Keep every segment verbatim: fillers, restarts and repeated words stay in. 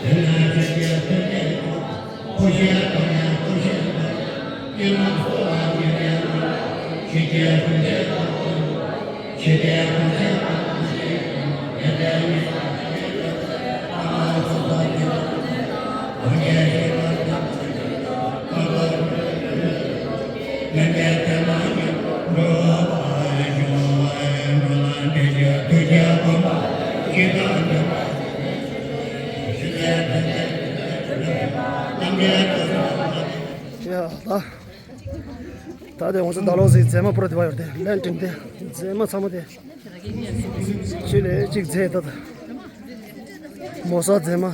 ཡ་ད། ད་དེ་ང་ཚོ་ད་ལོ་ཟིག་རྫས་མ་པུ་ར་དེ་བ་ཡོད་དེ་ལན་ཀྲིན་དེ་རྫས་མ་ཚང་མ་དེ། གཅིག་ལས་གཅིག་རྫས་ད་ད། མོ་ས་རྫས་མ།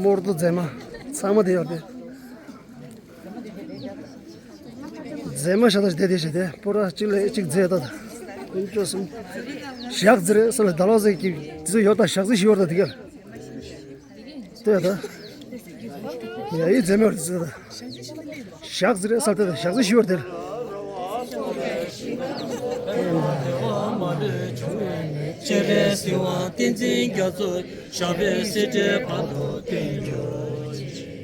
མོར་ཏོ་རྫས་མ། ཚང་མ་དེ་ཡོད་དེ། རྫས་མ་ཤ་ད་དེ་དེ་ཞེ་དེ་པུ་ར་གཅིག་ལས་གཅིག་རྫས་ད་ད། ཅོ་སུམ། ཞག་རྫི་རེད་ས་ལ་ད་ལོ་ཟིག་གི་དེ་ཚོ་ཡོད་ད་ཞག་རྫི་ཞིག་ཡོད་ད་དེ་ག་ལྟོས་ད། ཡ་ཡི་རྫས་མ་རྫི་ད། ཞག་རྫི་རེད་ས་ལ་ད་ཞག་རྫི་ཞིག་ཡོད་དེ། སྤྱན་རས་གཟིགས་དབང་བསྟན་འཛིན་རྒྱ་མཚོ་ཞབས་པད་སྲིད་མཐའི་བར་དུ་བརྟན་གྱུར་ཅིག།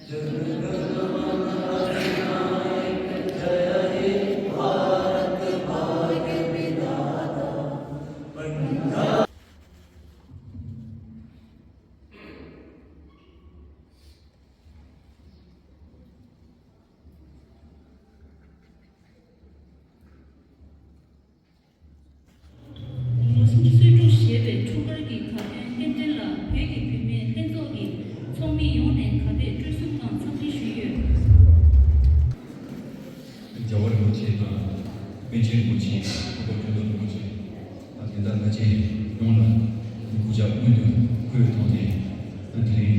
དགུང་ལོ་སུམ་ཅུ་སོ་དྲུག་བཞེས་པའི་འཁྲུངས་སྐར་གྱི་དགའ་སྟོན་རྟེན་འབྲེལ་ལ། བོད་ཀྱི་བུད་མེད་ལྷན་ཚོགས་ཀྱི་ཚོགས་མི་ཡོངས་ནས་དགའ་དད་སྤྲོ་གསུམ་དང་འཚམས་འདྲི་ཞུས་ཡོད། རྒྱལ་བ་རིན་པོ་ཆེ་དང་། པཎ་ཆེན་རིན་པོ་ཆེ། ཁོ་པ་ཁྲི་ཐོག་རིན་པོ་ཆེ། དེ་དག་ལྷ་ཆེན་ཡོངས་ལ་སྐུ་ཕྱག་སྔོན་དུ་འཁོད་ཐོག་ནས། དེ་རིང་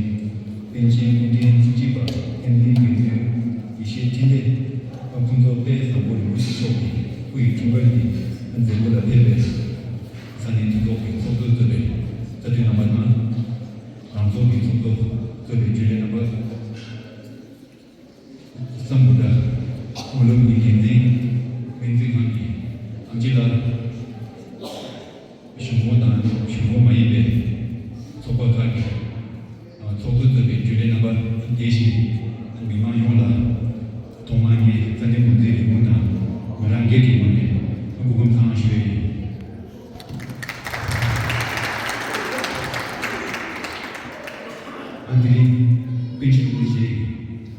པཎ་ཆེན་སྐུ་ཕྲེང་བཅུ་གཅིག་པ་མཁན་ཟུར་དགེ་འདུན་ཡེ་ཤེས་འཕྲིན་ལས་ཕུན་ཚོགས་དཔལ་བཟང་པོ་རིན་པོ་ཆེ་མཆོག་གི་སྐུ་ཡི་འཁྲུངས་སྐར་གྱི་མཛད་སྒོ་ལ་ཕེབས་པའི་ས་གནས་མཐུན་ཚོགས་ཀྱི་ཚོགས་གཙོས་གཙོས་པའི་བཀའ་དྲིན་རྣམ་པ་དང་། རང་ཚོགས་ཀྱི་ཚོགས་གཙོས་གཙོས་པའི་རྒྱུན་ལས་རྣམ་པ། བསམ་བློ་དང་། སྨོན་ལམ་གྱི་འགན་འཛིན། སྨན་རྩིས་ཁང་གི་ཨེམ་ཆི་ལགས། གཞུང་འབྲེལ་དང་གཞུང་འབྲེལ་མ་ཡིན་པའི་ཚོགས་པ་ཁག་གི་ཚོགས་གཙོ་གཙོས་པའི་རྒྱུན་ལས་རྣམ་པ། དེ་བཞིན་མི་མང་ཡོངས་ལ་ཐོག་མར་ངས་ས་གནས་འགོ་འཛིན་ལས་ཁུངས་དང་ང་རང་སྒེར་གྱི་ངོས་ནས་སྐུ་ཁམས་བཟང་ཞུ་ཡས་ཡིན། ཨ་ནི་དེ་རིང་པཎ་ཆེན་རིན་པོ་ཆེའི་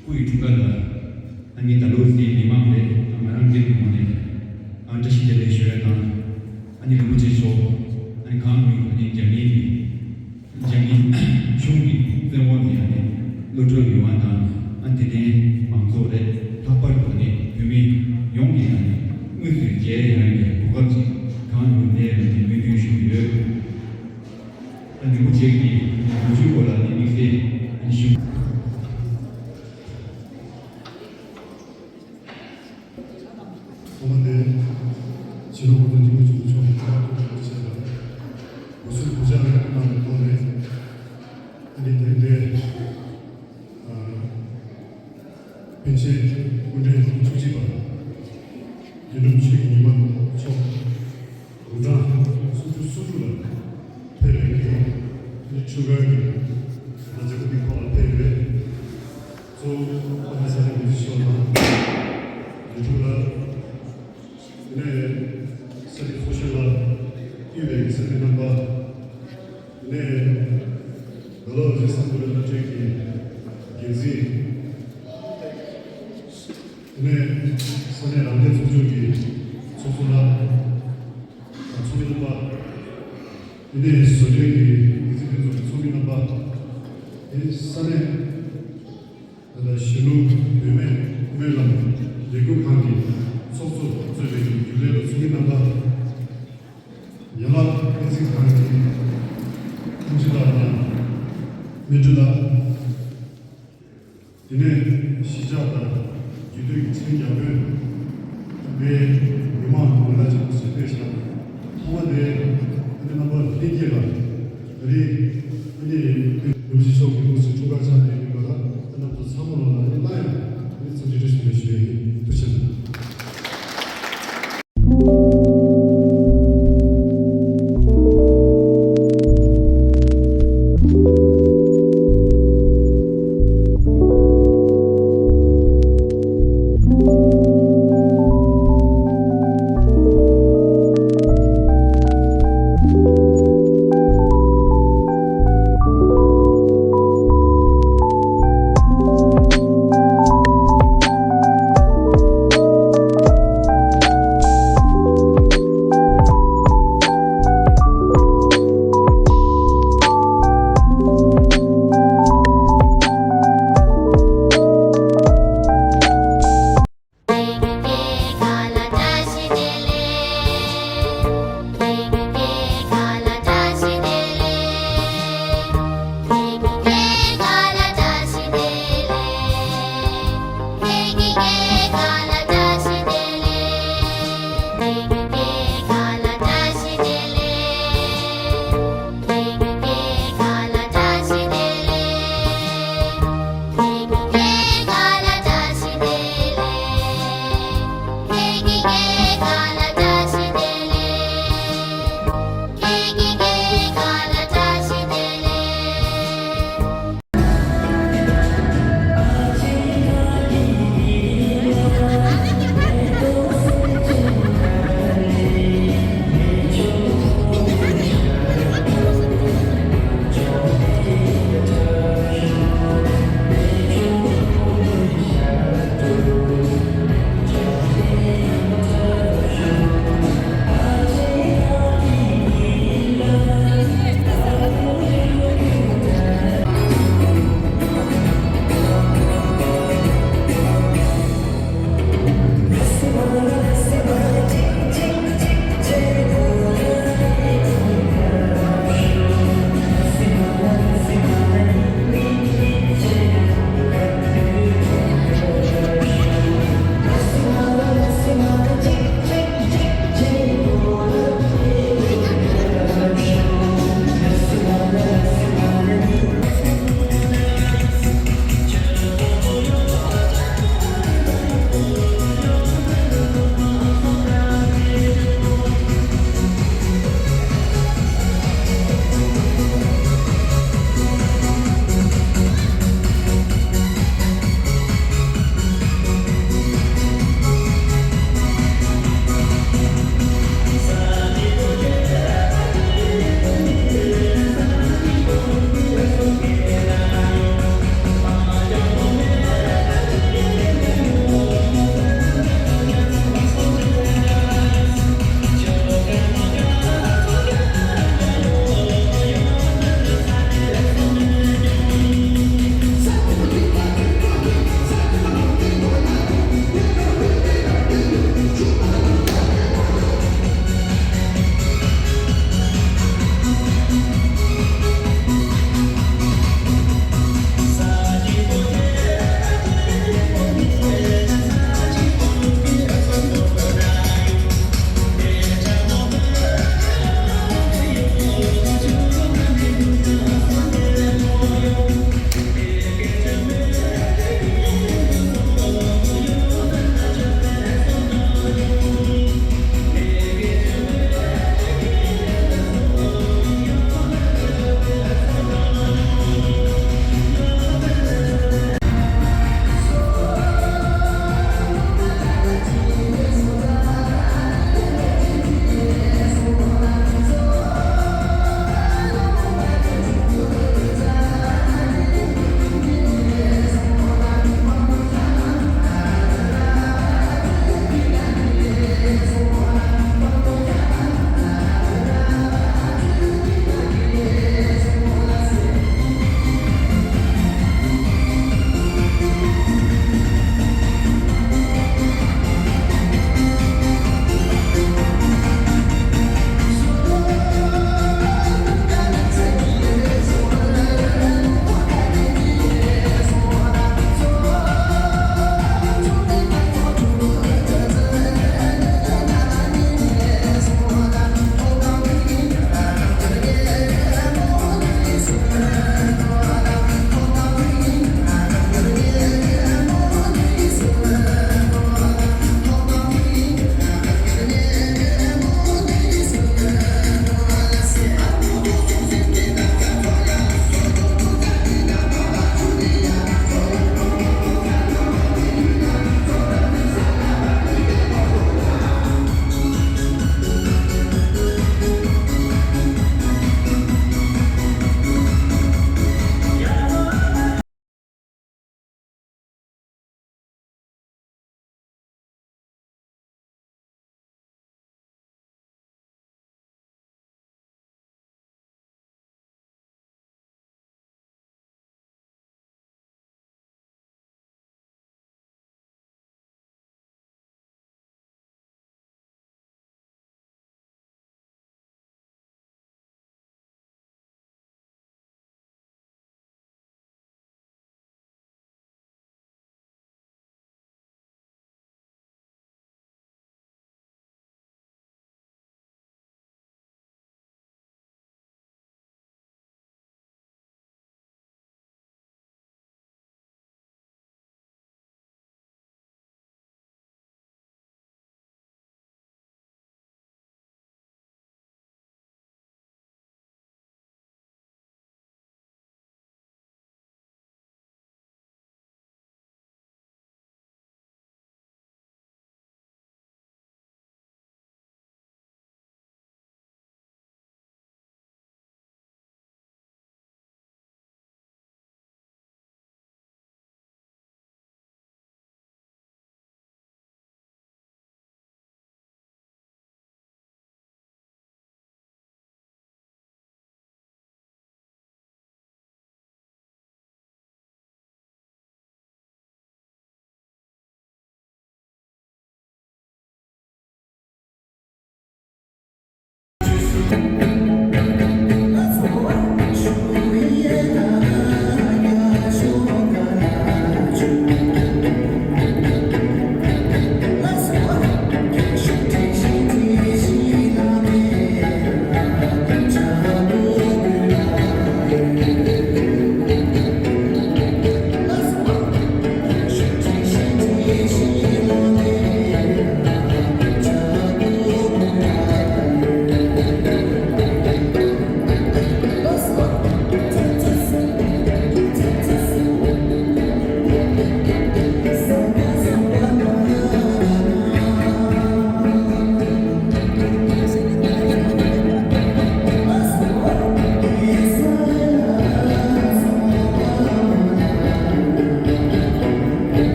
སྐུ་ཡི་འཁྲུངས་སྐར་ལ། ཨ་ནི་ད་ལོ་སའི་མི་མང་ལས་ང་རང་སྒེར་གྱི་ངོས་ནས་ཨ་བཀྲ་ཤིས་བདེ་ལེགས་ཞུ་ཡ་དང་། ཨ་ནི་རིན་པོ་ཆེ་མཆོག་ཨ་ནི་གང་མྱུར་ཨ་ནི་རྒྱ་མིའི་རྒྱ་མི་གཞུང་གི་བཙན་འོག་ནས་ཨ་ནི་གློད་གྲོལ་ཡོང་བ་དང་། ཨ་ནི་དེ་ནས་མང་ཚོགས་རེད། ལྷག་པར་དུ་ཨ་ནི་བོད་མི་ཡོངས་ཀྱིས་ཨ་ནི་དངོས་སུ་མཇལ་ཡོང་ཡ་གི་གོ་སྐབས་ཅིག་གང་མྱུར་གནང་ཡ་ལ་ནི་སྨོན་འདུན་ཞུ་གི་ཡོད། ཨ་ནི་རིན་པོ་ཆེ་གི་ལོ་རྒྱུས་སྐོར་ལ་ནི་དམིགས་བསལ་ཨ་ནི་ཞུ། ཐོག་མ་དེ། སྤྱི་ནོར་གོང་ས་སྐྱབས་མགོན་ཆེན་པོ་མཆོག་གི་ཕྱག་ཐུགས་ཀྱི་ཆེད་ལ། འགོ་གསོལ་གུས་ཕྱག་གནང་བའི་ཐོག་ནས། ཨ་ནི་དེ་རིང་འདིར། ཨ། པཎ་ཆེན་སྐུ་ཕྲེང་བཅུ་གཅིག་པ། དགེ་འདུན་ཆོས་ཀྱི་ཉི་མ་མཆོག་དགུང་གྲངས་སུམ་ཅུ་སོ་དྲུག་ལ་ཕེབས་པའི་གི་ནི་འཁྲུངས་སྐར་གྱི་མཛད་སྒོ་འདི་ཁོང་ལ་ཕེབས་ཡོད། གཙོ་བོ་ཨ་ནི་ས་གནས་འགོ་འཛིན་མཆོག་དང་། དགེ་ཕྲུག་ལགས། དེ་ནས་ས་གནས་ཚོགས་གཞོན་ལགས། དབུས་པའི་ས་གནས་རྣམ་པ། དེ་ནས་ད་ལོ་རེས་གཟའ་ཟླ་བའི་བླ་བྲེ་གི་འགན་འཛིན། དེ་ནས་ས་གནས་རང་བདེན་ཚོགས་ཆུང་གི་ཚོགས་གཙོ་ལགས། ཚོགས་མི་རྣམ་པ། དེ་ནས་བཟོ་གྲྭའི་གི་སྒྲིག་འཛུགས་ལྷན་ཚོགས་ཀྱི་ཚོགས་མི་རྣམ་པ། དེ་ས་གནས་ད་ལྟ་གཞིས་ལུས་བུད་མེད་སྨོན་ལམ་ལས་འགུལ་ཁང་གི་ཚོགས་གཙོ་གཙོས་པའི་རྒྱུན་ལས་དང་ཚོགས་མི་རྣམ་པ། ཡན་ལག་སྨན་རྩིས་ཁང་གི་ཨེམ་ཆི་ལགས་དང་སྨན་སྤྲུལ་ལགས། དེ་ནས་གཞིས་ཆགས་དང་རྒྱུད་སྟོད་ཀྱི་ཚན་རིག་བརྒྱ་དཔོན། དེ་ནས་མི་མང་མི་སྣ་ཆེན་པོ་ཞིག་ཕེབས་ཤག་ཐོག་མ་དེ་ཨ་ནི་རྣམ་པ་ལྷན་རྒྱས་ལ་ད་རེས་ཨ་ནི་རིན་པོ་ཆེ་མཆོག་གི་དངོས་སུ་འཁྲུངས་སྐར་ཆགས་བསྡད་ཡོད་པ་ལ་ཨ་རྣམ་ཚོ་ཚང་མ་ལོ་ལ་ཨ་ནི་སླར་ཡང་ཨ་ནི་འཚམས་འདྲི་བཀྲ་ཤིས་བདེ་ལེགས་ཞུ་ཡ་ཡིན། ཐུགས་རྗེ་གནང་།